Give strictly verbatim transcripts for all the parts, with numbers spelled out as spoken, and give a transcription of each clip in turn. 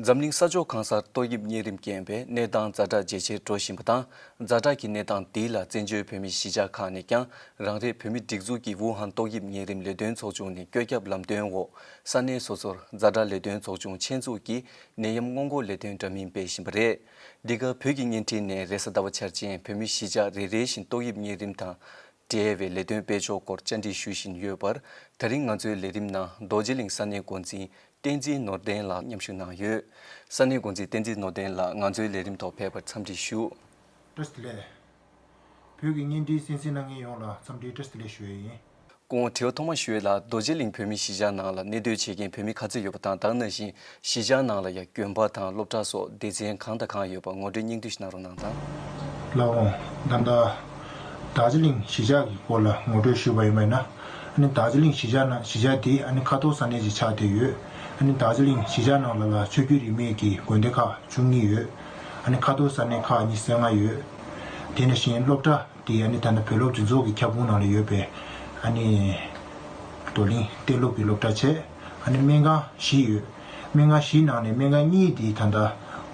འཛམ་གླིང་ས་ཕྱོགས་གང་སར་ཏོག་དབྱིབས་གཉན་རིམས་རྐྱེན་པས་གནས་སྟངས་ཛ་དྲག་ཇེ་ཆེར་འགྲོ་བཞིན་པ་དང་། ཛ་དྲག་གི་གནས་སྟངས་འདི་ལ་བཙན་བྱོལ་བོད་མིའི་གཞིས་ཆགས་ཁག་ནས་ཀྱང་རང་རེའི་བོད་མིའི་སྒྲིག་འཛུགས་ཀྱི་ཝུ་ཧན་ཏོག་དབྱིབས་གཉན་རིམས་ལས་དོན་ཚོགས་ཆུང་ནས་བཀོད་ཁྱབ་ལམ་སྟོན་འོག་ས་གནས་སོ་སོར་ཛ་དྲག་ལས་དོན་ཚོགས་ཆུང་ཆེད་འཛུགས་ཀྱིས་ནད་ཡམས་སྔོན་འགོག་ལས་དོན་འདྲ་མིན་སྤེལ་བཞིན་པ་རེད། འདི་ག་བོད་ཀྱི་བརྙན་འཕྲིན་ནས་རེས་གཟའ་ཟླ་བ་འཆར་ཅན་བོད་མིའི་གཞིས་ཆགས་རེ་རེ་བཞིན་ཏོག་དབྱིབས་གཉན་རིམས་དང་འབྲེལ་བའི་ལས་དོན་སྤེལ་ཕྱོགས་སྐོར་བཅར་འདྲི་ཞུ་བཞིན་ཡོད་པར། ད་རིང་ང་ཚོའི་ལས་རིམ་ནང་རྡོ་རྗེ་གླིང་ས་གནས་འགོ་འཛིན་བསྟན་འཛིན་ནོར་ལྡན་ལགས་མཉམ་ཞུགས་གནང་ཡོད། ས་གནས་འགོ་འཛིན་བསྟན་འཛིན་ནོར་ལྡན་ལགས་ང་ཚོའི་ལས་རིམ་ཐོག་ཕེབས་པར་འཚམས་འདྲི་ཞུ། བཀྲ་ཤིས་བདེ་ལེགས། བོད་ཀྱི་བརྙན་འཕྲིན་གསན་གཟིགས་གནང་མཁན་ཡོངས་ལ་འཚམས་འདྲིའི་བཀྲ་ཤིས་བདེ་ལེགས་ཞུ་ཡས་ཡིན། སྐུ་ངོ། དྲི་བ་ཐོག་མ་ཞུ་ཡས་ལ། རྡོ་རྗེ་གླིང་བོད་མིའི་གཞིས་ཆགས་ནང་ལ་གནས་སྡོད་བྱེད་མཁན་བོད་མི་ག་ཚོད་ཡོད་པ་དང་། ད་ག་ནང་བཞིན་གཞིས་ཆགས་ནང་ལ་ཡང་དགོན་པ་དང་སློབ་གྲྭ་སོགས་སྡེ་ཚན་གང་དང་གང་ཡོད་པ་ངོ་སྤྲོད་སྙིང་བསྡུས་ཤིག་གནང་རོགས་གནང་དང་། ལགས་འོང་། ད་ལྟ་རྡོ་རྗེ་གླིང་གཞིས་ཆགས་ཀྱི་སྐོར་ལ་ངོ་སྤྲོད་ཞུས་པ་ཡིན་པ་ཡིན་ན། ཨ་ནི་རྡོ་རྗེ་གླིང་གཞིས་ཆགས་ནང་། གཞིས་ཆགས་དེ་ཨ་ནི་ཁ་ཐོར་ས་གནས་ཤིག་ཆགས་བསྡད་ཡོད། ཨ་ནི་རྡོ་རྗེ་གླིང་གཞིས་ཆགས་ནང་ལ་ལ་ཆོས་བརྒྱུད་རིས་མེད་ཀྱི་དགོན་སྡེ་ཁག་བཅུ་གཉིས་ཡོད། ཨ་ནི་ཁ་ཐོར་ས་གནས་ཁག་ཉི་ཤུ་རྩ་ལྔ་ཡོད། དེ་ནང་བཞིན་སློབ་གྲྭ་དེ་ཨ་ནི་ད་ལྟ་བོད་སློབ་སྤྱི་ཚོགས་ཀྱི་ཁྱབ་ཁོངས་ནང་ལ་ཡོད་པའི་ཨ་ནི་རྡོར་གླིང་གཏན་སློབ་ཀྱི་སློབ་གྲྭ་བྱས། ཨ་ནི་སྨན་ཁང་བཞི་ཡོད། སྨན་ཁང་བཞིའི་ནང་ནས་སྨན་ཁང་གཉིས་དེ་ད་ལྟ་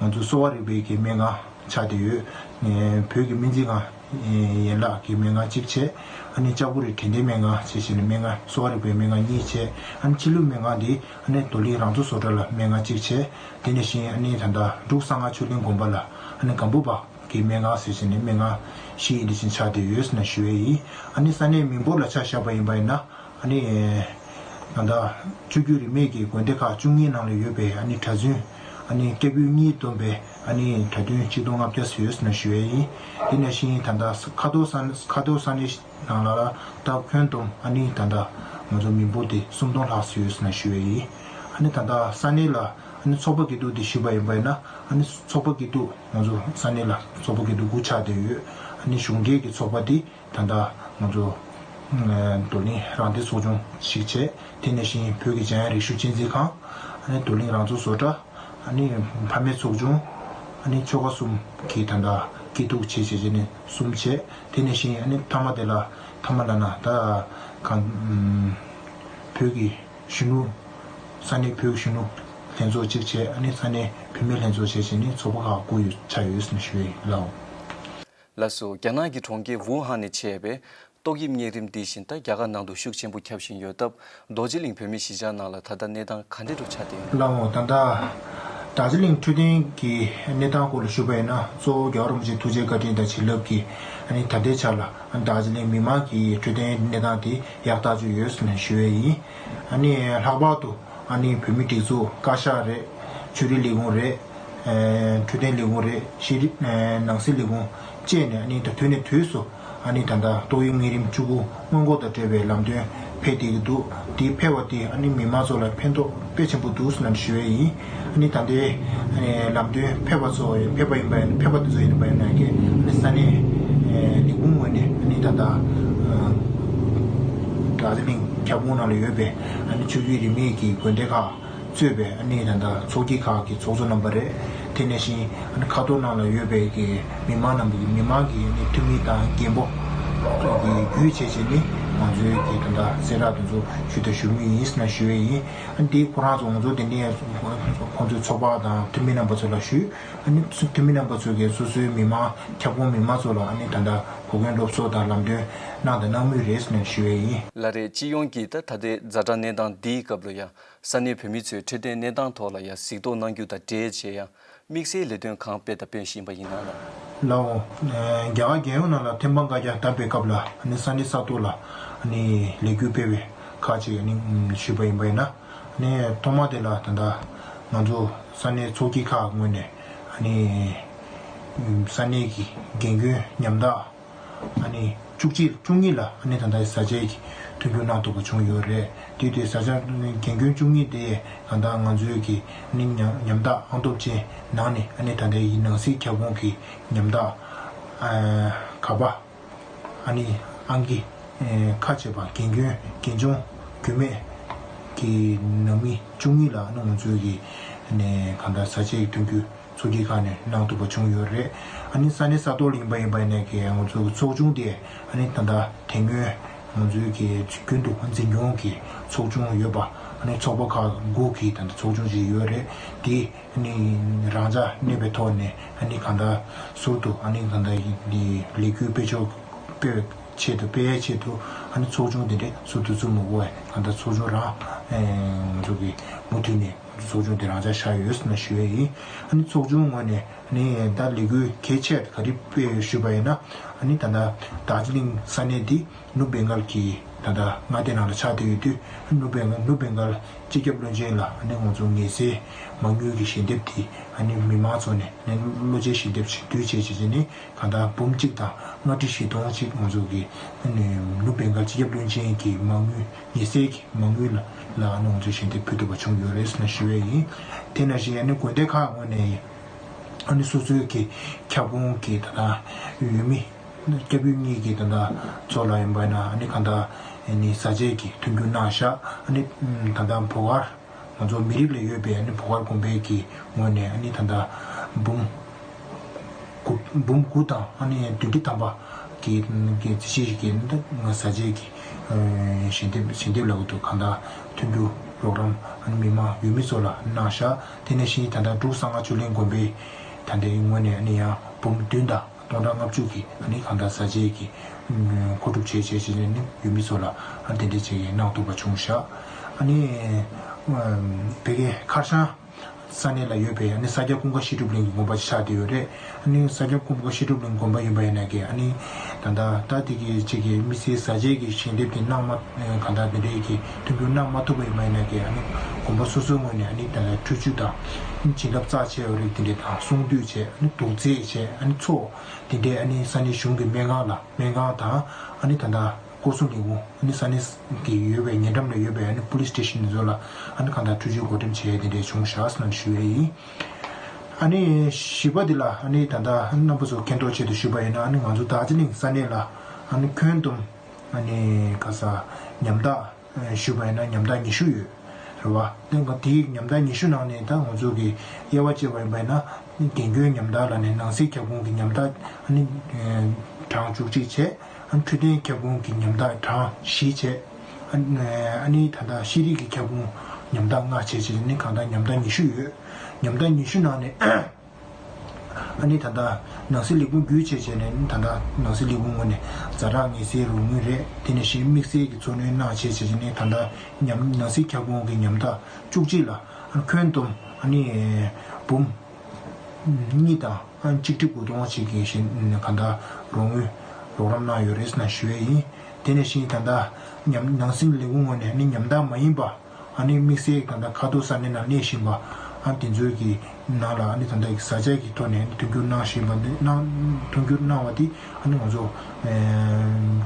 ང་ཚོ་གསོ་བ་རིག་པའི་གི་སྨན་ཁང་ཆགས་བསྡད་ཡོད། ཨ་ནི་བོད་ཀྱི་སྨན་རྩིས་ཁང་ཡན་ལག་གི་སྨན་ཁང་གཅིག་བྱས། ཨ་ནི་ལྕགས་པོ་རི་དྲན་རྟེན་སྨན་ཁང་བྱས། བྱས་ནས་སྨན་ཁང་། གསོ་བ་རིག་པའི་སྨན་ཁང་གཉིས་བྱས། ཨ་ནི་ཕྱི་ལུགས་སྨན་ཁང་དེ་ཨ་ནི་རྡོར་གླིང་རང་གཙོ་བཟོ་གྲྭ་ལ་སྨན་ཁང་གཅིག་བྱས། དེ་ནང་བཞིན་ཨ་ནི་ད་ལྟ་འབྲུག་གསང་སྔགས་ཆོས་གླིང་དགོན་པ་ལ་ཨ་ནི་སྒམ་པོ་པ་གི་སྨན་ཁང་ཟེར་བྱས་ནས་སྨན་ཁང་བཞི་ཡིན་དེ་བཞིན་ཆགས་བསྡད་ཡོད་ཟེར་ནས་ཞུ་ཡས་ཡིན། ཨ་ནི་ས་གནས་མི་འབོར་ལ་ཆ་བཞག་པ་ཡིན་པ་ཡིན་ན། ཨ་ནི་ད་ལྟ་ཆོས་བརྒྱུད་རིས་མེད་ཀྱི་དགོན་སྡེ་ཁག་བཅུ་གཉིས་ནང་ལ་ཡོད་པའི་ཨ་ནི་གྲྭ་བཙུན་ཨ་ནི་སྐྱ་བོད་གཉིས་བསྡོམས་པའི་ཨ་ནི་གྲྭ་བཙུན་ཆིག་སྟོང་ལྔ་བརྒྱ་ཙམ་ཡོད་ཟེར་ནས་ཞུ་ཡས་ཡིན། དེ་ནང་བཞིན་ད་ལྟ་ཁ་ཐོར་ས་ཁ་ཐོར་ས་གནས་ནང་ལ་ལ་ད་ཁྱོན་བསྡོམས་ཨ་ནི་ད་ལྟ་ང་ཚོ་མི་འབོར་དེ་སུམ་སྟོང་ལྷག་ཙམ་ཡོད་ཟེར་ནས་ཞུ་ཡས་ཡིན། ཨ་ནི་ད་ལྟ་ས་གནས་ལ་ཨ་ནི་ཚོགས་པ་སྐྱིད་སྡུག་དེ་ཞུས་པ་ཡིན་པ་ཡིན་ན། ཨ་ནི་ཚོགས་པ་སྐྱིད་སྡུག་ང་ཚོ་ས་གནས་ལ་ཚོགས་པ་སྐྱིད་སྡུག་དགུ་ཆགས་བསྡད་ཡོད། ཨ་ནི་གཞུང་འབྲེལ་གྱི་ཚོགས་པ་དེ་ད་ལྟ་ང་ཚོ་ཨ་རྡོར་གླིང་རང་བདེན་ཚོགས་ཆུང་ཞིག་བྱས། དེ་ནང་བཞིན་བོད་ཀྱི་འཇམ་དབྱངས་རིག་གཞུང་གཅེས་འཛིན་ཁང་། ཨ་ནི་རྡོར་གླིང་རང་གཙོ་བཟོ་གྲྭ། ཨ་ནི་ཕ་མའི་ཚོགས་ཆུང་། ཨ་ནི་ཆོལ་ཁ་གསུམ་གྱི་ད་ལྟ་སྐྱིད་སྡུག་བྱས་བྱས་བྱས་ནས་གསུམ་བྱས། དེ་ནང་བཞིན་ཨ་ནི་མཐའ་མ་དེ་ལ་མཐའ་མ་ལ་ན་ད་གང་ཨམ་བོད་ཀྱི་གཞོན་ནུ། ས་གནས་བོད་གཞོན་ནུ་ལྷན་ཚོགས་གཅིག་བྱས། ཨ་ནི་ས་གནས་བུད་མེད་ལྷན་ཚོགས་བྱས་བྱས་ནས་ཚོགས་པ་ཁག་དགུ་ཡོད་ཆགས་ཡོད་ཟེར་ནས་ཞུ་ཡས་ཡིན་ལགས། ལགས་སོ། རྒྱ་ནག་གི་གྲོང་ཁྱེར་ཝུ་ཧན་ནས་མཆེད་པའི་ཏོག་དབྱིབས་གཉན་རིམས་འདི་བཞིན་ད་རྒྱ་གར་ནང་དུ་ཤུགས་ཆེན་པོ་ཁྱབ་བཞིན་ཡོད་སྟབས། རྡོ་རྗེ་གླིང་བོད་མིའི་གཞིས་ཆགས་ནང་ལ་ད་ལྟ་གནས་སྟངས་ག་འདྲ་རུ་ཆགས་བསྡད་ཡོད། ལགས་འོང་། ད་ལྟ་རྡོ་རྗེ་གླིང་འཕྲོད་བསྟེན་གྱི་གནས་སྟངས་སྐོར་ལ་ཞུས་པ་ཡིན་ན། གཙོ་བོ་རྒྱལ་བ་རིན་པོ་ཆེའི་ཐུགས་རྗེ་བཀའ་དྲིན་དང་བྱིན་རླབས་ཀྱིས་ཨ་ནི་ད་ལྟའི་ཆ་ལ་རྡོ་རྗེ་གླིང་མི་མང་གི་འཕྲོད་བསྟེན་གནས་སྟངས་དེ་ཡག་ཐག་ཆོད་ཡོད་ཟེར་ནས་ཞུ་ཡས་ཡིན། ཨ་ནི་ལྷག་པར་དུ་ཨ་ནི་བོད་མི་སྒྲིག་འཛུགས་བཀའ་ཤག་རེད། ཆོས་རིག་ལས་ཁུངས་རེད། ཨེ་འཕྲོད་བསྟེན་ལས་ཁུངས་རེད། ཤེས་རིག་ཨེ་ནང་སྲིད་ལས་ཁུངས་བཅས་ནས་ཨ་ནི་ད་དུས་ནས་དུས་སུ་ཨ་ནི་ད་ལྟ་ཏོག་དབྱིབས་གཉན་རིམས་བཅུ་དགུ་སྔོན་འགོག་དང་འབྲེལ་བའི་ལམ་སྟོན་ཕེབས་བསྡད་ཀྱི་འདུག་དེ་ཕེབས་པ་དེ་ཨ་ནི་མི་མང་ཚོ་ལ་ཕན་ཐོགས་དཔེ་ཆེན་པོ་འདུག་ཟེར་ནས་ཞུ་ཡས་ཡིན། ཨ་ནི་ད་ལྟའི་ཨ་ནི་ལམ་སྟོན་ཕེབས་པ་ཚོ་ཕེབས་པ་ཡིན་པ་ཕེབས་པ་དེ་ཚོ་ཡིན་པ་ཡིན་ན་གི་ཨ་ནི་ས་གནས་ཨེ་ལས་ཁུངས་ངོས་ནས་ཨ་ནི་ད་ལྟ་ཨ་རྡོ་རྗེ་གླིང་ཁྱབ་ཁོངས་ནང་ལ་ཡོད་པའི་ཨ་ནི་ཆོས་བརྒྱུད་རིས་མེད་ཀྱི་དགོན་སྡེ་ཁག་གཙོས་པའི་ཨ་ནི་ད་ལྟ་ཚོགས་སྐྱིད་ཁག་གི་ཚོགས་གཙོ་རྣམ་པ་རེད། དེ་ནང་བཞིན་ཨ་ནི་ཁ་ཐོར་ནང་ལ་ཡོད་པའི་གི་མི་མང་རྣམས་ཀྱི་མི་མང་གི་ཨ་ནི་འཐུས་མི་དང་རྒན་པོ་གི་བརྒྱུད་བྱས་བྱས་ནི་ང་ཚོའི་གི་ད་ལྟ་གསལ་བསྒྲགས་དེ་ཚོ་ཞུ་དང་ཞུ་མུས་ཡིན་ཟེར་ནས་ཞུ་ཡས་ཡིན། ཨ་ནི་དེ་ཁོ་རང་ཚོ་ང་ཚོ་དེ་ནས་ཁོང་ཚོའི་ཚོགས་པ་དང་འཐུས་མི་རྣམ་པ་ཚོ་ལ་ཞུས། ཨ་ནི་འཐུས་མི་རྣམ་པ་ཚོ་གིས་སོ་སོའི་མི་མང་ཁྱབ་ཁོངས་མི་མང་ཚོ་ལ་ཨ་ནི་ད་ལྟ་གོ་སྐོན་སློབ་གསོ་དང་ལམ་སྟོན་གནང་དང་གནང་མུས་རེད་ཟེར་ནས་ཞུ་ཡས་ཡིན། ལགས་རེད། སྤྱི་ཡོངས་ཀྱི་ད་ད་ལྟའི་ཛ་དྲག་གནས་སྟངས་འདིའི་སྐབས་ལ་ཡང་ས་གནས་བོད་མི་ཚོའི་འཕྲོད་བསྟེན་གནས་སྟངས་ཐོག་ལ་ཡང་གཟིགས་རྟོག་གནང་རྒྱུ་དང་འབྲེལ་བྱས་ཡང་དམིགས་བསལ་ལས་དོན་གང་སྤེལ་དང་སྤེལ་བཞིན་པ་ཡིན་ན་ལགས། ལགས་འོང་། རྒྱ་གར་རྒྱལ་ཡོངས་ནང་ལ་ཐེམ་སྤང་བཀའ་རྒྱ་བརྡབས་པའི་སྐབས་ལ་ཨ་ནི་ས་གནས་ས་ཐོག་ལ་ཨ་ནི་ལས་འགུལ་སྤེལ་བའི་ཁག་ཅིག་ཨ་ནི་ཞུས་པ་ཡིན་པ་ཡིན་ན། ཨ་ནི་ཐོག་མ་དེ་ལ་ད་ལྟ་ང་ཚོ་ས་གནས་ཚོགས་སྐྱིད་ཁག་ངོས་ནས་ཨ་ནི་ས་གནས་ཀྱི་རྒན་རྒོན་ཉམ་ཐག་ཨ་ནི་བཅུ་གཅིག་བཅུ་གཉིས་ལ་ཨ་ནི་ད་ལྟ་བཟའ་བཅའ་གི་མཐུན་འགྱུར་གནང་ཐུབ་པ་བྱུང་ཡོད་རེད། དེ་དུས་བཟའ་བཅའ་རྒན་རྒོན་བཅུ་གཉིས་དེ་ད་ལྟ་ང་ཚོའི་གི་ཨ་ནི་ཉམ་ཉམ་ཐག་ཨང་སྟོབས་ཅན་ནང་ནས་ཨ་ནི་ད་ལྟའི་ནང་སྲིད་ཁྱབ་ཁོངས་ཀྱི་ཉམ་ཐག་ཨ་ག་པ། ཨ་ནི་ཨང་ཀི་ཨེ་ཁ་ཕྱེ་བ་རྒན་རྒོན་རྒན་ཆུང་རྒྱུད་སྨད་ཀྱི་ནང་མི་བཅུ་གཉིས་ལ་ཨ་ནི་ང་ཚོའི་གི་ཨ་ནི་གང་ལྟར་བཟའ་བཅའི་མཐུན་འགྱུར་ཚོགས་སྐྱིད་ཁག་ནས་གནང་ཐུབ་པ་བྱུང་ཡོད་རེད། ཨ་ནི་ས་གནས་ས་ཐོག་ལ་ཡིན་པ་ཡིན་པ་ནས་གི་ང་ཚོའི་གི་ཚོགས་ཆུང་དེ་ཨ་ནི་ད་ལྟ་དེ་སྔོན་ང་ཚོའི་གི་རྒྱུན་དུ་འཛིན་སྐྱོང་གི་ཚོགས་ཆུང་ཡོད་པ་ ཨ་ནི་ཚོགས་པ་ཁག་དགུ་གི་ད་ལྟ་ཚོགས་ཆུང་ཅིག་ཡོད་རེད། དེ་ཨ་ནི་རང་འཇགས་གནས་པའི་ཐོག་ནས་ཨ་ནི་གང་ལྟར་ཟུར་དུ་ཨ་ནི་གང་ལྟར་ཡིན་དེ་ལས་འགུལ་སྤེལ་ཕྱོགས་སྤེལ་བའི་ཆེད་དུ་སྤེལ་ཡའི་ཆེད་དུ་ཨ་ནི་ཚོགས་ཆུང་དེ་འདྲས་ཟུར་དུ་བཙུགས་མི་དགོས་པས། གང་ལྟར་ཚོགས་ཆུང་རང་ང་ཚོ་གི་མུ་མཐུད་ནས་ཚོགས་ཆུང་དེ་རང་འཇགས་བཞག་ཡོད་ཟེར་ན་ཞུ་ཡས་ཡིན། ཨ་ནི་ཚོགས་ཆུང་ངོས་ནས་ཨ་ནི་ད་ལས་འགུལ་གལ་ཆེ་ག་རེ་སྤེལ་ཡོད་ཞུས་པ་ཡིན་ན། ཨ་ནི་ད་ལྟ་རྡོ་རྗེ་གླིང་ས་གནས་འདི་ནུབ་བེང་གལ་གྱི་ད་ལྟ་མངའ་སྡེ་ནང་ལ་ཆགས་བསྡད་ཡོད་དུས། ནུབ་བེང་གལ་ནུབ་བེང་གལ་སྤྱི་ཁྱབ་བློན་ཆེན་ལ་ཨ་ནི་ང་ཚོ་ངལ་སེལ་མ་དངུལ་གྱི་ཞལ་འདེབས་དེ་ཨ་ནི་མི་མང་ཚོ་ནས་ཨ་ནི་བློ་འགྱོད་ཞལ་འདེབས་ཞིག་བསྡུས་བྱས་བྱས་བྱས་ནས་གང་ལྟར་འབུམ་གཅིག་དང་ལྔ་ཁྲི་བཞི་སྟོང་ཅིག་ང་ཚོ་གི་ཨ་ནི་ནུབ་བེང་གལ་སྤྱི་ཁྱབ་བློན་ཆེན་གྱི་མ་དངུལ་ངལ་སེལ་གྱི་མ་དངུལ་ལ་ལ་ཨ་ནི་ང་ཚོས་ཞལ་འདེབས་ཕུལ་ཐུབ་པ་བྱུང་ཡོད་རེད་ཟེར་ནས་ཞུ་ཡས་ཡིན། དེ་ནང་བཞིན་ཨ་ནི་དགོན་སྡེ་ཁག་ངོས་ནས་ཨ་ནི་སོ་སོའི་གི་ཁྱབ་ཁོངས་ཀྱི་ད་ལྟ་འོས་མི་སྐྱབས་ཡུལ་གཉིས་ཀྱི་ད་ལྟ་ཚོ་ལ་ཡིན་པ་ན་ཨ་ནི་གང་ལྟར་ཨ་ནི་བཟའ་ཆས་ཀྱི་མཐུན་འགྱུར་གནང་བཞག་ཨ་ནི་ད་ལྟ་བོ་གར་ང་ཚོ་མི་རིགས་ལ་ཡོད་པའི་ཨ་ནི་བོ་གར་དགོན་པའི་གི་ངོས་ནས་ཨ་ནི་ད་ལྟ་འབུམ་དགུ་འབུམ་དགུ་དང་ཨ་ནི་བདུན་ཁྲི་ཐམ་པ་གི་གི་རྩིས་གཞི་གི་ད་བཟའ་ཆས་ཀྱི་ཞལ་འདེབས་ཞལ་འདེབས་ལ་འུ་ཐུག་གང་ལྟར་མཐུན་འགྱུར་རོགས་རམ་ཨ་ནི་མི་མང་འོས་མི་ཚོ་ལ་གནང་བཞག་དེ་ནང་བཞིན་ད་ལྟ་འབྲུག་གསང་སྔགས་ཆོས་གླིང་དགོན་པའི་ད་ལྟའི་ངོས་ནས་ཨ་ནི་ཡང་འབུམ་བདུན་དང་སྟོང་ཕྲག་ལྔ་བཅུ་གི་ཨ་ནི་གང་ལྟར་བཟའ་ཆས་ཀྱི་མཁོ་སྒྲུབ་བྱས་བྱས་བྱས་ནས་ནི་འོས་མི་ཚོ་ལ་ཨ་དེ་འདྲས་བྱས་གནང་ཐུབ་པ་བྱུང་བཞག་ཨ་ནི་བོད་ཀྱི་ཁར་ཤང་ས་གནས་ལ་ཡོད་པའི་ཨ་ནི་ས་སྐྱ་ཀུན་དགའ་བཤད་སྒྲུབ་གླིང་གི་དགོན་པ་ཆགས་བསྡད་ཡོད་རེད། ཨ་ནི་ས་སྐྱ་ཀུན་དགའ་བཤད་སྒྲུབ་གླིང་དགོན་པ་ཡིན་པ་ཡིན་ན་གི་ཨ་ནི་ད་ལྟ་ད་དེ་གི་ཅིག་གི་དམིགས་བསལ་བཟའ་ཆས་ཀྱི་ཞལ་འདེབས་དེ་གནང་མ་གང་ལྟར་དེ་འདྲའི་གི་མཐུན་འགྱུར་གནང་མ་ཐུབ་པ་ཡིན་པ་ཡིན་ན་གི་ཨ་ནི་དགོན་པ་སོ་སོའི་ངོས་ནས་ཨ་ནི་ད་ལྟ་ཁྲུས་ཆུ་དང་བྱིན་རླབས་རྩ་ཆེ་བ་རིགས་དེ་འདྲས་དང་གསུང་འདུས་བྱས་ཨ་ནི་དུག་རྫས་བྱས་ཨ་ནི་ཚོགས་དེ་འདྲས་ཨ་ནི་ས་གནས་གཞུང་གི་སྨན་ཁང་ལ་སྨན་ཁང་དང་ཨ་ནི་ད་ལྟ་སྐོར་སྲུང་ལས་ཁུངས་ཨ་ནི་ས་གནས་ཀྱི་ཡོད་པའི་ཉེ་འགྲམ་ལ་ཡོད་པའི་ཨ་ནི་པུ་ལིས་སི་ཊེ་ཤན་དེ་ཚོ་ལ་ཨ་ནི་གང་ལྟར་འཕྲུལ་ཆས་བགོ་འགྲེམས་བྱས་དེ་འདྲས་བྱུང་བཞག་ཟེར་ནས་ཞུ་ཡས་ཡིན། ཨ་ནི་བཞི་པ་འདི་ལ་ཨ་ནི་ད་ལྟ་རྣམ་པ་ཚོ་མཁྱེན་རྟོགས་ཆེད་དུ་ཞུས་པ་ཡིན་ན་ཨ་ནི་ང་ཚོ་རྡོ་རྗེ་གླིང་ས་གནས་ལ་ཨ་ནི་ཁྱོན་བསྡོམས་ཨ་ནི་ག་ས་ཉམ་ཐག་ཞུས་པ་ཡིན་ན་ཉམ་ཐག་ཉི་ཤུ་ཡོད་རེད་བ། ཨ་ནི་དེའི་ཉམ་ཐག་ཉི་ཤུ་ནང་ནས་ད་ང་ཚོ་གི་དབྱེ་བ་བྱས་པ་ཡིན་པ་ཡིན་ན་རྒན་རྒོན་ཉམ་ཐག་ལ་ནི་ནང་སྲིད་ཁྱབ་ཁོངས་ཀྱི་ཉམ་ཐག་ཨ་ནི་གྲངས་བཅུ་གཅིག་བྱས། ཨ་ནི་འཕྲོད་བསྟེན་ཁྱབ་ཁོངས་ཀྱི་ཉམ་ཐག་གྲངས་བཞི་བྱས། ཨ་ནི་ཨ་ནི་ད་ལྟ་ཤེས་རིག་གི་ཁྱབ་ཁོངས་ཉམ་ཐག་ལྔ་བྱས་བྱས་ནི་གང་ལྟར་ཉམ་ཐག་ཉི་ཤུ་ཡོད། ཉམ་ཐག་ཉི་ཤུ་ནང་ནས་ཨ་ནི་ད་ལྟ་ནང་སྲིད་ལས་ཁུངས་བརྒྱུད་བྱས་བྱས་ནས་ནི་ད་ལྟ་ནང་སྲིད་ལས་ཁུངས་ངོས་ནས་ཛ་དྲག་ངལ་སེལ་རོགས་དངུལ་རེད། དེ་ནས་གཞན་དམིགས་བསལ་གྱི་འཚོ་སྣོན་གནང་བྱས་བྱས་བྱས་ནི་ད་ལྟ་ཉམ་ནང་སྲིད་ཁྱབ་ཁོངས་ཀྱི་ཉམ་ཐག་བཅུ་གཅིག་ལ་ཨ་ནི་ཁྱོན་བསྡོམས་ཨ་ནི་འབུམ་གཉིས་དང་ཨ་གཅིག་ཁྲི་དགུ་སྟོང་ཅིག་གི་བཞིན་གང་ལྟར་རོགས་དངུལ་རོགས་རམ་གནང་ཡོད་རེད་ཟེར་ན་ཞུ་ཡས་ཡིན། དེ་ནས་བཞིན་ད་ལྟ་ཉམ་ནང་སྲིད་ལས་ཁུངས་ངོས་ནས་ནི་ཉམ་ཐག་མ་ཡིན་པ་ཨ་ནི་དམིགས་བསལ་གང་ལྟར་ཁ་ཐོར་ས་གནས་ནང་གནས་བཞིན་པ་ཨ་དེ་ཚོའི་གི་ནང་ལ་ཨ་ནི་ད་ལྟ་གི་བཟའ་བཅའ་གི་ཐོག་ནས་མཐུན་འགྱུར་གནང་བཞིན་པ་འདི་གནང་མཐུན་འགྱུར་གནང་བ་འདི་ཨ་ནི་ང་ཚོ་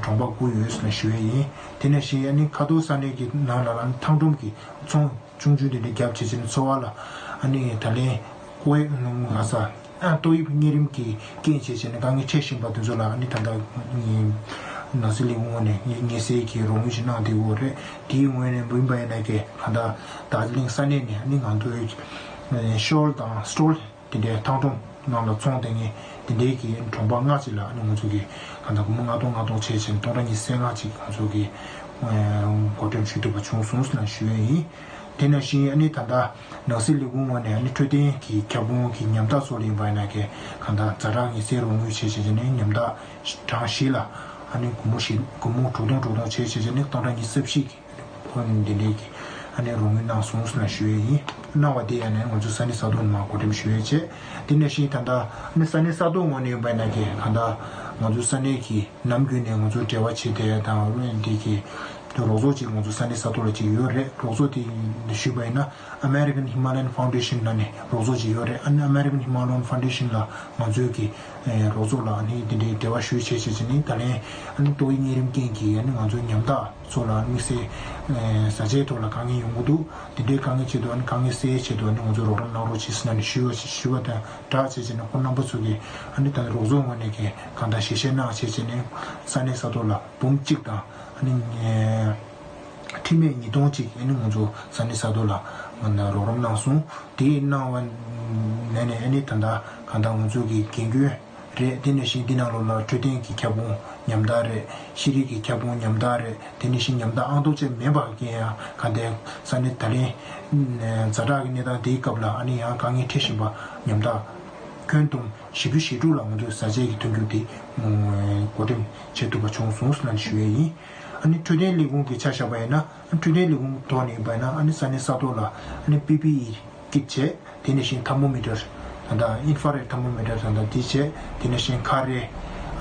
གྲོང་པ་དགུ་ཡོད་ཟེར་ན་ཞུ་ཡས་ཡིན། དེ་ནས་བཞིན་ཨ་ནི་ཁ་ཐོར་ས་གནས་ཀྱི་ནང་ལ་ཨ་ནི་ཐང་སྒྲོམ་གྱི་ཚོང་ཆུང་ཆུང་དེ་འདྲ་བརྒྱབ་བྱས་བྱས་ནས་འཚོ་བ་ལ་ཨ་ནི་ད་ལན་ཀོ་ང་ས་ཏོག་དབྱིབས་གཉན་རིམས་ཀྱི་རྐྱེན་བྱས་བྱས་ནས་དཀའ་ངལ་འཕྲད་བཞིན་པ་དེ་ཚོ་ལ་ཨ་ནི་ད་ལྟ་ནང་སྲིད་ལས་ཁུངས་ངོས་ནས་ངལ་སེལ་གྱི་རོགས་དངུལ་ཞིག་གནང་བསྡད་ཡོད་རེད། དེའི་ངོས་ནས་མིན་པ་ཡིན་ན་ཀྱེ་གང་ལྟར་རྡོ་རྗེ་གླིང་ས་གནས་ནས་ཨ་ནི་ང་ཚོའི་ཤོལ་དང་སྟོལ་དེ་འདྲའི་ཐང་སྒྲོམ་ནང་ལ་ཚོང་དེ་ངས་དེ་འདྲའི་གི་གྲོང་པ་ལྔ་ཅིག་ལ་ཨ་ནི་ང་ཚོ་གི་གང་ལྟར་སྒོར་མོ་ལྔ་སྟོང་ལྔ་སྟོང་བྱས་བྱས་ནས་སྟོང་ཕྲག་ཉི་ཤུ་རྩ་ལྔ་ཅིག་ང་ཚོ་གི་བགོ་འགྲེམས་ཞུ་ཐུབ་པ་བྱུང་སོང་ཟེར་ན་ཞུ་ཡས་ཡིན། དེ་ནང་བཞིན་ཨ་ནི་ད་ལྟ་ནང་སྲིད་ལས་ཁུངས་ངོས་ནས་ཨ་ནི་འཕྲོད་བསྟེན་གྱི་ཁྱབ་ཁོངས་ཀྱི་ཉམ་ཐག་ཚོ་ལ་ཡིན་པ་ཡིན་ན་ཀྱེ་གང་ལྟར་ཛ་དྲག་ངལ་སེལ་རོགས་དངུལ་བྱས་བྱས་བྱས་ནས་ཉམ་ཐག་གྲངས་བཞི་ལ་ཨ་ནི་སྒོར་མོ་བཞི་སྒོར་མོ་དྲུག་སྟོང་དྲུག་སྟོང་བྱས་བྱས་བྱས་ནས་སྟོང་ཕྲག་ཉི་ཤུ་རྩ་བཞི་གི་ཁོ་ནི་འདི་འདྲའི་གི་ཨ་ནི་རོགས་དངུལ་གནང་སོང་ཟེར་ན་ཞུ་ཡས་ཡིན། གནང་བ་དེ་ཡང་ནས་ང་ཚོ་ས་གནས་ས་ཐོག་ནས་མར་བགོ་འགྲེམས་ཞུ་ཡས་བྱས། དེ་ནས་བཞིན་ད་ལྟ་ཨ་ནི་ས་གནས་ས་ཐོག་ངོས་ནས་ཡིན་པ་ཡིན་ན་ཀྱེ་གང་ལྟར་ང་ཚོ་ས་གནས་ཀྱི་ནམ་རྒྱུན་ནས་ང་ཚོ་འབྲེལ་བ་བྱེད་བསྡད་ཡ་དང་འདི་གི་རོགས་ཚོགས་ཅིག་ང་ཚོ་ས་གནས་ས་ཐོག་ལ་ཅིག་ཡོད་རེད། རོགས་ཚོགས་དེ་ཞུས་པ་ཡིན་ན་American Himalayan Foundation ལབ་ནས་རོགས་ཚོགས་ཅིག་ཡོད་རེད། ཨ་ནི་American Himalayan Foundation ལ་ང་ཚོའི་གི་རོགས་ཚོགས་ལ་ཨ་ནི་འདི་འདྲའི་འབྲེལ་བ་ཞུས་བྱས་བྱས་བྱས་ནི་ད་ལན་ཨ་ནི་ཏོག་དབྱིབས་གཉན་རིམས་རྐྱེན་གྱིས་ཨ་ནི་ང་ཚོའི་ཉམ་ཐག་ཚོ་ལ་དམིགས་བསལ་བཟའ་བཅའི་ཐོག་ལ་དཀའ་ངལ་ཡོང་གི་འདུག་དེ་འདྲའི་དཀའ་ངལ་ཆེད་དུ་ཨ་ནི་དཀའ་ངལ་སེལ་ཆེད་དུ་ཨ་ནི་ང་ཚོ་རོགས་རམ་གནང་རོགས་བྱེད་ཟེར་ནས་ཞུ་བ་ཞུ་བ་དང་སྦྲགས་བྱས་བྱས་ནས་ཁོང་རྣམ་པ་ཚོ་གིས་ཨ་ནི་ད་རོགས་ཚོགས་ངོས་ནས་ཀྱི་གང་ལྟར་ཞལ་བཞེས་གནང་བྱས་བྱས་ནས་ས་གནས་ས་ཐོག་ལ་འབུམ་གཅིག་དང་ཨ་ནི་ཁྲི་མེད་ཉིས་སྟོང་གཅིག་ཨ་ནི་ང་ཚོ་ས་གནས་ས་ཐོག་ལ་ང་ཚོ་རོགས་རམ་གནང་སོང་། དེ་གནང་བ་ནས་ནས་ཨ་ནི་ད་ལྟ་གང་ལྟར་ང་ཚོ་གི་རྒན་རྒོན། རེད། དེ་ནང་བཞིན་འདི་ནང་ལོགས་ལ་འཕྲོད་བསྟེན་གྱི་ཁྱབ་ཁོངས་ཉམ་ཐག་རེད། ཤེས་རིག་གི་ཁྱབ་ཁོངས་ཉམ་ཐག་རེད། དེ་ནང་བཞིན་ཉམ་ཐག་ཨང་ཐོག་ཅན་མིན་པ་གི་ཡང་གང་ལྟར་ས་གནས་ད་ལན་ཛ་དྲག་གི་གནས་སྟངས་དེའི་སྐབས་ལ་ཨ་ནི་ཡང་དཀའ་ངལ་འཕྲད་བཞིན་པ་ཉམ་ཐག་ཁྱོན་བསྡོམས་བཞི་བཅུ་ཞེ་དྲུག་ལ་ང་ཚོས་བཟའ་ཆས་ཀྱི་མཐུན་འགྱུར་དེ་བགོ་འགྲེམས་བྱེད་ཐུབ་པ་བྱུང་སོང་ཟེར་ནས་ཞུ་ཡས་ཡིན། ཨ་ནི་འཕྲོད་བསྟེན་ལས་ཁུངས་ཀྱི་ཆ་བཞག་པ་ཡིན་ན། ཨ་འཕྲོད་བསྟེན་ལས་ཁུངས་ཐོག་ནས་ཡིན་པ་ཡིན་ན་ཨ་ནི་ས་གནས་ས་ཐོག་ལ་ཨ་ནི་པི་པི་ཨི་ཀིཊ་བྱས། དེ་ནས་བཞིན་ཐར་མོ་མི་ཊར་ད་ལྟ་ཨིན་ཧྥ་རེཌ་ཐར་མོ་མི་ཊར་ད་ལྟ་དེ་བྱས། དེ་ནས་བཞིན་ཁ་རས།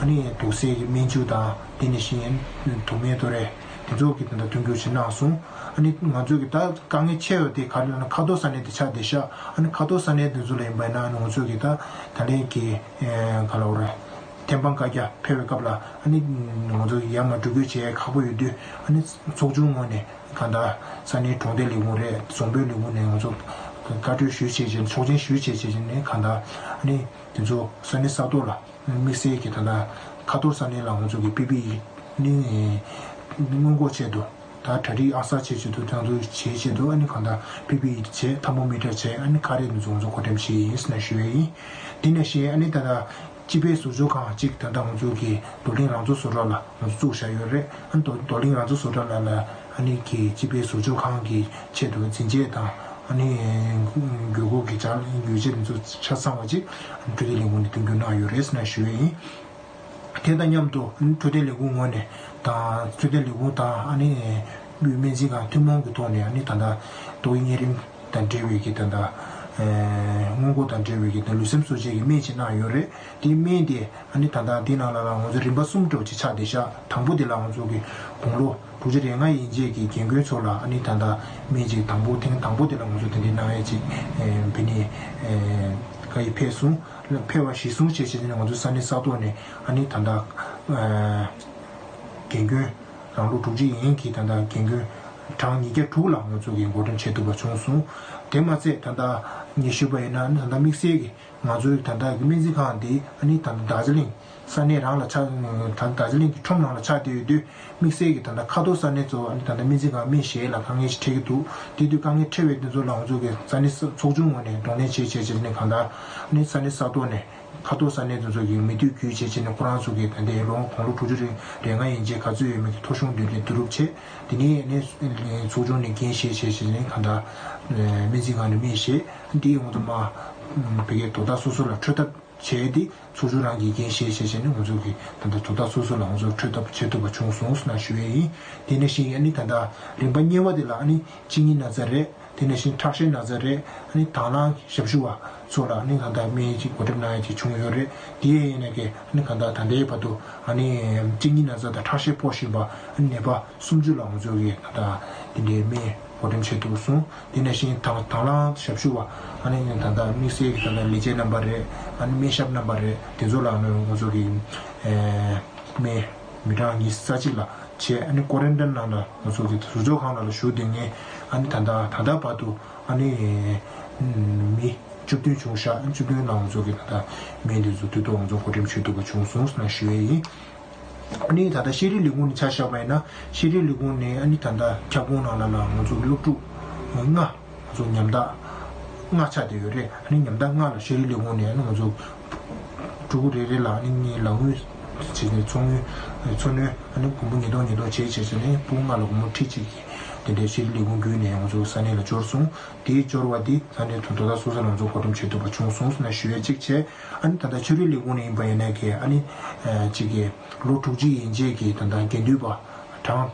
ཨ་ནི་དུག་སེལ་གྱི་སྨན་ཆུ་དང་དེ་ནས་བཞིན་དུག་སྨན་ཏོ་རེ་དེ་ཚོ་གི་ད་ལྟ་མཐུན་འགྱུར་ཞིག་གནང་སོང་། ཨ་ནི་ང་ཚོ་གི་ད་དཀའ་ངལ་ཆེ་བ་དེ་ག་རེ་ལབ་ན་ཁ་ཐོར་ས་གནས་དེ་ཆགས་བསྡད་ཤག་ཨ་ནི་ཁ་ཐོར་ས་གནས་དེ་ཚོ་ལ་ཡིན་པ་ཡིན་ན་ཨ་ནི་ང་ཚོ་གི་ད་ད་ལན་གི་ག་ལབ་དགོས་རེད། ཐེམ་སྤང་བཀའ་རྒྱ་ཕེབས་པའི་སྐབས་ལ་ཨ་ནི་ང་ཚོ་ཡར་མར་འགྲོ་སྐྱོད་བྱེད་ཡ་ཁག་པོ་ཡོད་དུས། ཨ་ནི་ཚོགས་ཆུང་ངོས་ནས་གང་ལྟར་ས་གནས་གྲོང་སྡེ་ལས་ཁུངས་རེད། རྫོང་དཔོན་ལས་ཁུངས་ནས་ང་ཚོ་བཀའ་འཁྲོལ་ཞུས་བྱས་བྱས་ཆོག་མཆན་ཞུས་བྱས་བྱས་ནས་གང་ལྟར་ཨ་ནི་དེ་ཚོ་ས་གནས་ས་ཐོག་ལ་དམིགས་བསལ་གྱི་ད་ལྟ་ཁ་ཐོར་ས་གནས་ལ་ང་ཚོ་གི་པི་པི་ཨི་ནི་སྔོན་འགོག་ཆེད་དུ། ད་གྲ་སྒྲིག་ཨང་གསར་བྱེད་ཆེད་དུ་དེང་དུ་བྱེད་ཆེད་དུ་ཨ་ནི་གང་ལྟར་པི་པི་ཨི་བྱས། ཐར་མོ་མི་ཊར་བྱས། ཨ་ནི་ཁ་རས་འདི་ཚོ་ང་ཚོ་བགོ་འགྲེམས་བྱས་ཡིན་ཟེར་ནས་ཞུ་ཡས་ཡིན། དེ་ནས་བཞིན་ཨ་ནི་ད་ལྟ་སྤྱི་པའི་ཟུར་འཇོག་ཁང་གཅིག་ད་ལྟ་ང་ཚོ་གི་རྡོར་གླིང་རང་བཙན་བཟོ་གྲྭ་ལ་ང་ཚོ་བཙུགས་བཞག་ཡོད་རེད། ཨ་ནི་རྡོ་རྡོར་གླིང་རང་བཙན་བཟོ་གྲྭ་ལ་ལ་ཨ་ནི་གི་སྤྱི་པའི་ཟུར་འཇོག་ཁང་གི་ཆེད་དུ་འཛིན་ཆས་དང་ཨ་ནི་དགོས་མཁོ་གི་ཆ་ཡོ་བྱད་འདི་ཚོ་ཆ་ཚང་བ་ཅིག་ཨ་ནི་འཕྲོད་བསྟེན་ལས་ཁུངས་ནས་མཐུན་འགྱུར་གནང་ཡོད་རེད་ཟེར་ནས་ཞུ་ཡས་ཡིན། དེ་དང་མཉམ་དུ་འཕྲོད་བསྟེན་ལས་ཁུངས་ངོས་ནས་དང་འཕྲོད་བསྟེན་ལས་ཁུངས་དང་ཨ་ནི་དབུས་སྨན་རྩིས་ཁང་ཐུན་མོང་གི་ཐོག་ནས་ཨ་ནི་ད་ལྟ་ཏོག་དབྱིབས་གཉན་རིམས་དང་འབྲེལ་བའི་གི་ད་ལྟ་སྔོན་འགོག་དང་འབྲེལ་བའི་གི་ད་ལུས་སེམས་གསོ་བྱེད་ཀྱི་སྨན་ཅིག་གནང་ཡོད་རེད། དེའི་སྨན་དེ་ཨ་ནི་ད་ལྟ་འདི་ནང་ལ་ལ་ང་ཚོ་རིམ་པ་གསུམ་འདྲ་བོ་ཅིག་ཆགས་བསྡད་ཤག་དང་པོ་དེ་ལ་ང་ཚོ་གི་དགུང་ལོ་དྲུག་ཅུ་རེ་ལྔ་ཡན་ཆད་ཀྱི་རྒན་རྒོན་ཚོ་ལ་ཨ་ནི་ད་ལྟ་སྨན་ཅིག་དང་པོ་ཐེངས་དང་པོ་དེ་ལ་ང་ཚོ་དེ་འདྲའི་གནང་ཡས་ཅིག་ཕ་ནི་བཀའ་ཡིག་ཕེབས་སོང་། ཕེབས་པ་གཞིར་བཟུང་བྱས་བྱས་ནས་ང་ཚོ་ས་གནས་ས་ཐོག་ནས་ཨ་ནི་ད་ལྟ་རྒན་རྒོན་རང་ལོ་དྲུག་ཅུ་ཡན་གྱི་ད་ལྟ་རྒན་རྒོན་གྲངས་ཉིས་བརྒྱ་དྲུག་ལ་ང་ཚོ་གི་བགོ་འགྲེམས་བྱེད་ཐུབ་པ་བྱུང་སོང་། དེ་མ་ཚད་ད་ལྟ་ངས་ཞུས་པ་ཡིན་ན་ཨ་ནི་ད་ལྟ་དམིགས་བསལ་གྱི་ང་ཚོའི་ད་ལྟ་གི་སྨན་རྩིས་ཁང་འདི་ཨ་ནི་ད་ལྟ་རྡོ་རྗེ་གླིང་ས་གནས་རང་ལ་ཆགས། ད་རྡོ་རྗེ་གླིང་གི་ཁྲོམ་ནང་ལ་ཆགས་བསྡད་ཡོད་དུས་དམིགས་བསལ་གྱི་ད་ལྟ་ཁ་ཐོར་ས་གནས་ཚོ་ཨ་ནི་ད་ལྟ་སྨན་རྩིས་ཁང་སྨན་བཞེས་ལ་དཀའ་ངལ་ཞིག་འཕྲད་ཀྱི་འདུག་དེ་དུས་དཀའ་ངལ་འཕྲད་པའི་དེ་ཚོ་ལ་ང་ཚོ་གི་ས་གནས་ས་ཚོགས་ཆུང་ངོས་ནས་གདོང་ལེན་བྱེད་བྱེད་བྱེད་ནས་གང་ལྟར་ཨ་ནི་ས་གནས་ས་ཐོག་ནས་ཁ་ཐོར་ས་གནས་དེ་ཚོ་གི་མི་འདུས་རྒྱུ་བྱེད་བྱེད་ནས་ཁོ་རང་ཚོ་གི་ད་ལྟའི་ལོ་དགུང་ལོ་དྲུག་ཅུ་རེ་རེ་ལྔ་ཡན་ཆད་ག་ཚོད་ཡོད་མེད་ཀྱི་ཐོ་གཞུང་འདོན་ལེན་བསྡུ་རུབ་བྱེད། དེ་ནས་ཨ་ནི་ཚོགས་ཆུང་ནས་འགན་བཞེས་བྱེད་བྱེད་ནས་གང་ལྟར་སྨན་རྩིས་ཁང་ནས་སྨན་བཞེས། འདི་ཡི་ངོ་དུ་མ་བི་གའི་དོ་བདག་སོ་སོ་ལ་འཕྲོད་ཐབས་བྱས་ཏེ་ཚོགས་ཆུང་རང་གིས་འགན་བཞེས་བྱས་བྱས་ནས་ང་ཚོ་གི་ད་ལྟ་དོ་བདག་སོ་སོ་ལ་ང་ཚོ་འཕྲོད་ཐབས་བྱེད་ཐུབ་པ་བྱུང་སོང་ཟེར་ནས་ཞུ་ཡས་ཡིན། དེ་ནས་བཞིན་ཨ་ནི་ད་ལྟ་རིམ་པ་གཉིས་པ་དེ་ལ་ཨ་ནི་གཅིན་སྙི་ན་ཚ་རེད། དེ་ནས་བཞིན་ཁྲག་ཤེད་ན་ཚ་རེད། ཨ་ནི་དང་བླངས་ཞབས་ཞུ་བ་ཚོ་ལ་ཨ་ནི་ད་ལྟ་སྨན་གཅིག་བགོ་འགྲེམས་གནང་ཡས་ཅིག་བྱུང་ཡོད་རེད། དེ་ཡིན་ན་གི་ཨ་ནི་གང་ལྟར་ད་ལྟའི་བར་དུ་ཨ་ནི་གཅིན་སྙི་ན་ཚ་དང་ཁྲག་ཤེད་ཕོག་བཞིན་པ་ཨ་ནི་ནད་པ་སུམ་ཅུ་ལ་ང་ཚོ་གི་ད་ལྟ་དེ་འདྲའི་སྨན་བགོ་འགྲེམས་བྱེད་ཐུབ་སོང་། དེ་ནས་བཞིན་དང་དང་བླངས་ཞབས་ཞུ་བ་ཨ་ནི་ད་ལྟ་དམིགས་བསལ་གྱི་ད་ལྟ་ལས་བྱེད་རྣམ་པ་རེད། ཨ་ནི་སྨན་ཞབས་རྣམ་པ་རེད། དེ་ཚོ་ལ་ཨ་ནི་ང་ཚོ་གི་ཨེ་སྨན་མི་གྲངས་ཉི་ཤུ་རྩ་གཅིག་ལ་བྱས། ཨ་ནི་ཀོ་རན་ཊིན་ནང་ལ་ང་ཚོ་གི་ཟུར་འཇོག་ཁང་ནང་ལ་བཞུགས་བསྡད་མཁན་ཨ་ནི་ད་ལྟ་ད་ལྟ་བར་དུ་ཨ་ནི་མི་བཅུ་བདུན་བྱུང་ཤག་བཅུ་བདུན་ལ་ང་ཚོ་གི་ད་ལྟ་སྨན་དེ་ཚོ་དུས་ཐོག་ང་ཚོ་བགོ་འགྲེམས་བྱེད་ཐུབ་པ་བྱུང་སོང་ཟེར་ནས་ཞུ་ཡས་ཡིན། ཨ་ནི་ད་ལྟ་ཤེས་རིག་ལས་ཁུངས་ནས་ཆ་བཞག་པ་ཡིན་ན་ཤེས་རིག་ལས་ཁུངས་ནས་ཨ་ནི་ད་ལྟ་ཁྱབ་ཁོངས་ནང་ལ་ལ་ང་ཚོ་སློབ་ཕྲུག་ལྔ་ང་ཚོ་ཉམ་ཐག་ལྔ་ཆགས་བསྡད་ཡོད་རེད། ཨ་ནི་ཉམ་ཐག་ལྔ་ལ་ཤེས་རིག་ལས་ཁུངས་ནས་ཨ་ནི་ང་ཚོ་ཕྲུ་གུ་རེ་རེ་ལ་ཨ་ནི་ལག་དངུལ་བྱས་ནས་འཚོ་དངུལ་འཚོ་སྣོན་ཨ་ནི་སྒོར་མོ་ཉིས་སྟོང་ཉིས་སྟོང་བྱས་བྱས་བྱས་ནས་ཕྲུ་གུ་ལྔ་ལ་སྒོར་མོ་ཁྲི་གཅིག་གི་དེ་འདྲའི་ཤེས་རིག་ལས་ཁུངས་བརྒྱུད་ནས་ང་ཚོ་ས་གནས་ལ་འབྱོར་སོང་། དེའི་འབྱོར་བ་དེ་ས་གནས་དོ་བདག་སོ་སོ་ལ་ང་ཚོ་བགོ་འགྲེམས་བྱེད་ཐུབ་པ་བྱུང་སོང་ཟེར་ནས་ཞུ་ཡས་གཅིག་བྱས། ཨ་ནི་ད་ལྟ་ཆོས་རིག་ལས་ཁུངས་ནས་ཡིན་པ་ཡིན་ན་གི་ཨ་ནི་གཅིག་གི་ལོ་དྲུག་ཅུ་ཡན་ཆད་ཀྱི་ད་ལྟ་དགེ་འདུན་པ་གྲངས་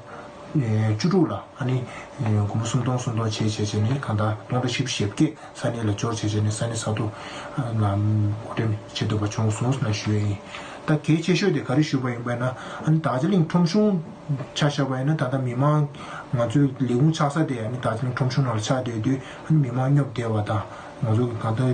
བཅུ་དྲུག་ལ་ཨ་ནི་སྒོར་མོ་སུམ་སྟོང་སུམ་སྟོང་བྱས་བྱས་བྱས་ནས་གང་ལྟར་སྟོང་ཕྲག་བཞི་བཅུ་ཞེ་བརྒྱད་ས་གནས་ལ་འབྱོར་བྱས་བྱས་ནས་ས་གནས་ས་ཐོག་ལ་བགོ་འགྲེམས་བྱེད་ཐུབ་པ་བྱུང་སོང་ཟེར་ནས་ཞུ་ཡས་ཡིན། ད་གལ་ཆེ་ཤོས་དེ་ག་རེ་ཞུས་པ་ཡིན་པ་ཡིན་ན་ཨ་ནི་རྡོ་རྗེ་གླིང་ཁྲོམ་གཞུང་ཆ་བཞག་པ་ཡིན་ན་ད་ལྟ་མི་མང་ང་ཚོའི་ལས་ཁུངས་ཆགས་ས་དེ་ཨ་ནི་རྡོ་རྗེ་གླིང་ཁྲོམ་གཞུང་ནང་ལ་ཆགས་བསྡད་དུས་ཨ་ནི་མི་མང་སྙོབ་བསྡད་པ་དང་། ང་ཚོ་གི་གང་ལྟར་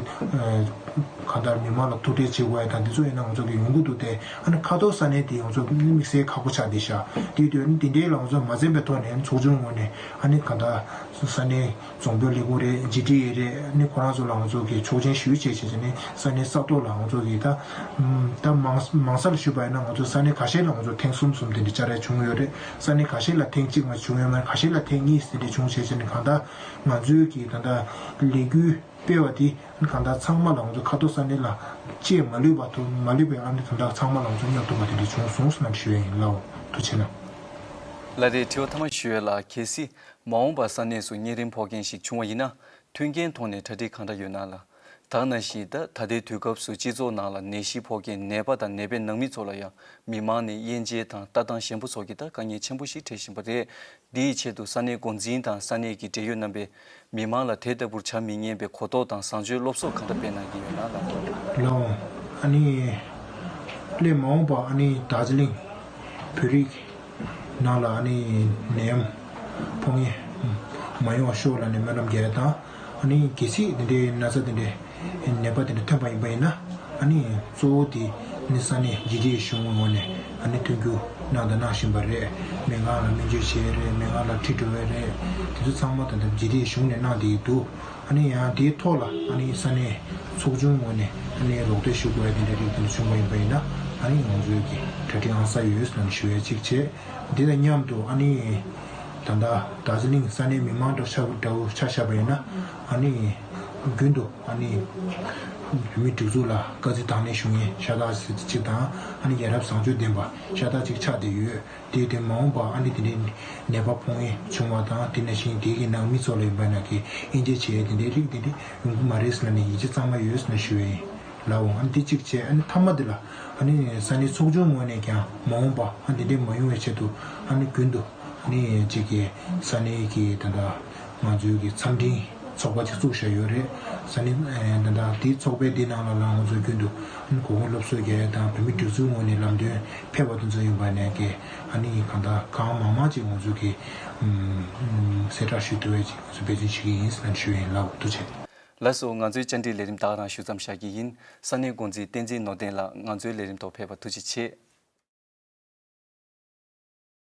གང་ལྟར་མི་མང་ལ་ཐུག་འཕྲད་བྱེད་དགོས་ཡ་དང་འདི་ཚོ་ཡིན་ན་ང་ཚོ་གི་ཡོང་གི་འདུག་སྟེ། ཨ་ནི་ཁ་ཐོར་ས་གནས་དེ་ང་ཚོ་དམིགས་བསལ་ཁག་པོ་ཆགས་བསྡད་ཤག་དེ་དུས་ཨ་ནི་དེ་འདྲའི་ལ་ང་ཚོ་མ་འཛེམས་པའི་ཐོག་ནས་ཚོགས་ཆུང་ངོས་ནས་ཨ་ནི་གང་ལྟར་ས་གནས་རྫོང་དཔོན་ལས་ཁུངས་རེད། ཇི་ཊི་ཨེ་རེད། ཨ་ནི་ཁོ་རང་ཚོ་ལ་ང་ཚོ་གི་ཆོག་མཆན་ཞུས་བྱས་བྱས་བྱས་ནས་ས་གནས་ས་ཐོག་ལ་ང་ཚོ་གི་ད་ད་མང་མང་སར་ཞུས་པ་ཡིན་ན་ང་ཚོ་ས་གནས་ཁ་ཤས་ལ་ང་ཚོ་ཐེངས་གསུམ་གསུམ་དེ་འདྲ་བཅར་ཡ་བྱུང་ཡོད་རེད། ས་གནས་ཁ་ཤས་ལ་ཐེངས་གཅིག་མ་བྱུང་ཡོད་མ་རེད། ཁ་ཤས་ལ་ཐེངས་གཉིས་དེ་འདྲ་བྱུང་བྱས་བྱས་ནས་གང་ལྟར་ང་ཚོའི་གི་ད་ད་ལས་འགུལ། སྤེལ་བ་དེ་གང་ལྟར་ཚང་མ་ལ་ང་ཚོ་ཁ་ཐོར་ས་གནས་ལ་ཅེས་མ་ལུས་པ་དུ་མ་ལུས་པའི་ཨ་ནི་གང་ལྟར་ཚང་མ་ལ་ང་ཚོ་སྙོབ་ཐུབ་པ་དེ་འདྲ་བྱུང་སོང་ཟེར་ན་ཞུ་ཡ་ཡིན་ལགས། ཐུགས་རྗེ་གནང་། ལགས་རེད། དྲི་བ་ཐ་མ་ཞུ་ཡ་ལ། གལ་སྲིད་མ་འོངས་པར་ས་གནས་སུ་གཉན་རིམས་ཕོག་མཁན་ཞིག་བྱུང་བ་ཡིན་ན། མཐུན་རྐྱེན་ཐོག་ནས་གྲ་སྒྲིག་གང་འདྲ་ཡོད་ན་ལ། ད་ག་ནང་བཞིན་ད་ད་ལྟའི་དུས་སྐབས་སུ་སྤྱི་ཚོགས་ནང་ལ་ནད་གཞི་ཕོག་མཁན་ནད་པ་དང་ནད་པའི་ནང་མི་ཚོ་ལ་ཡང་མི་མང་ནས་དབྱེ་འབྱེད་དང་ལྟ་སྟངས་ཞན་པོ་སོགས་ཀྱི་ད་དཀའ་ངལ་ཆེན་པོ་ཞིག་འཕྲད་བཞིན་པ་རེད། འདིའི་ཆེད་དུ་ས་གནས་འགོ་འཛིན་དང་ས་གནས་ཀྱི་འབྲེལ་ཡོད་རྣམ་པས་མི་མང་ལ་དེ་ལྟ་བུར་བྱ་མི་ཉན་པའི་གོ་རྟོགས་དང་བཟང་སྤྱོད་སློབ་གསོ་གང་འདྲ་སྤེལ་གནང་གི་ཡོད་ན་ལགས། ལགས་འོང་། ཨ་ནི་སླད་མ་འོངས་པ་ཨ་ནི་དར་ཇི་ལིང་བོད་རིགས་ནང་ལ་ཨ་ནི་ནད་ཡམས་ཕོག་མཁན་མ་ཡོང་བ་ཤོག་ལབ་ནས་སྨོན་ལམ་རྒྱག་ཡ་དང་། ཨ་ནི་གལ་སྲིད་དེ་འདྲའི་ན་ཚ་དེ་འདྲའི་ནད་པ་དེ་འདྲ་ཐོན་པ་ཡིན་པ་ཡིན་ན། ཨ་ནི་གཙོ་བོ་དེ་ནི་ས་གནས་རྒྱུད་སྡེའི་གཞུང་ངོས་ནས་ཨ་ནི་མཐུན་འགྱུར་གནང་དང་གནང་བཞིན་པ་རེད། སྨན་ཁང་ལ་སྨན་བཅོས་བྱས་རེད། སྨན་ཁང་ལ་ཁྲིད་འགྲོ་བས་རེད། དེ་ཚོ་ཚང་མ་ད་ལྟ་རྒྱུད་སྡེའི་གཞུང་ནས་གནང་བསྡད་ཀྱི་འདུག་ཨ་ནི་ཡང་དེའི་ཐོག་ལ་ཨ་ནི་ས་གནས་ཚོགས་ཆུང་ངོས་ནས་ཨ་ནི་རོགས་འདེགས་ཞུ་དགོས་ཡ་དེ་འདྲ་རིགས་དེ་འདྲ་བྱུང་བ་ཡིན་པ་ཡིན་ན། ཨ་ནི་ང་ཚོའི་གི་གྲ་སྒྲིག་ཨང་གསར་ཡོད་ཟེར་ནས་ཞུ་ཡ་གཅིག་བྱས། འདི་དང་མཉམ་དུ་ཨ་ནི་ད་ལྟ་དར་ཇི་ལིང་ས་གནས་མི་མང་འདྲ་ཆགས་འདྲ་བོ་ཆ་བཞག་པ་ཡིན་ན། ཨ་ནི་རྒྱུན་དུ་ཨ་ནི་བོད་མིའི་སྒྲིག་འཛུགས་ལ་དཀའ་ཚེགས་དང་ལེན་ཞུ་མཁན་ཤ་སྟག་ཟེར་གཅིག་དང་། ཨ་ནི་ཡ་རབས་བཟང་སྤྱོད་ལྡན་པ་ཤ་སྟག་ཅིག་ཆགས་བསྡད་ཡོད། དེ་དེ་མ་འོངས་པ་ཨ་ནི་དེ་འདྲའི་ནད་པ་ཕོག་མཁན་བྱུང་བ་དང་། དེ་ནང་བཞིན་དེ་གི་ནང་མི་ཚོ་ལ་ཡིན་པ་ན་གི་དབྱེ་འབྱེད་བྱེད་ཡས་དེ་འདྲའི་རིགས་དེ་འདྲའི་ཡོང་གི་མ་རེད་ཟེར་ནས་ཡིད་ཆེས་གཙང་མ་ཡོད་ཟེར་ནས་ཞུ་ཡས་ཡིན་ལགས་འོང་། ཨ་ནི་དེ་གཅིག་བྱས། ཨ་ནི་མཐའ་མ་དེ་ལ་ཨ་ནི་ས་གནས་ཚོགས་ཆུང་ངོས་ནས་ཀྱང་མ་འོངས་པ་ཨ་ནི་དེ་འདྲའི་མ་ཡོང་བའི་ཆེད་དུ་ཨ་ནི་རྒྱུན་དུ་ཨ་ནི་གཅིག་གི་ས་གནས་ཀྱི་ད་ལྟ་ང་ཚོའི་གི་འཚམས་འཕྲིན་ཚོགས་པ་ཅིག་བཙུགས་བཞག་ཡོད་རེད། ས་གནས་ཨེ་ད་ལྟ་དེའི་ཚོགས་པའི་དེ་ནང་ལ་ལ་ང་ཚོ་རྒྱུན་དུ་ཨ་ནི་གོ་སྐོན་སློབ་གསོ་རྒྱག་ཡ་དང་། བོད་མིའི་སྒྲིག་འཛུགས་ངོས་ནས་ལམ་སྟོན་ཕེབས་པ་དེ་ཚོ་ཡིན་པ་ནས་ཀྱི་ཨ་ནི་གང་ལྟར་གང་མང་མང་ཅིག་ང་ཚོ་གི་ཨམ་ཨམ་གསལ་བསྒྲགས་ཞུ་ཐུབ་པ་ཅིག་ང་ཚོ་འབད་བརྩོན་བྱེད་ཀྱི་ཡིན་ཟེར་ནས་ཞུ་ཡ་ཡིན་ལགས། ཐུགས་རྗེ་ཆེ། ལགས་སོ། ང་ཚོའི་བཅར་འདྲི་ལས་རིམ་ད་ག་རང་ཞུ་མཚམས་བཞག་གི་ཡིན། ས་གནས་འགོ་འཛིན་བསྟན་འཛིན་ནོར་བརྟན་ལགས། ང་ཚོའི་ལས་རིམ་ཐོག་ཕེབས་པ་ཐུགས་རྗེ་ཆེ།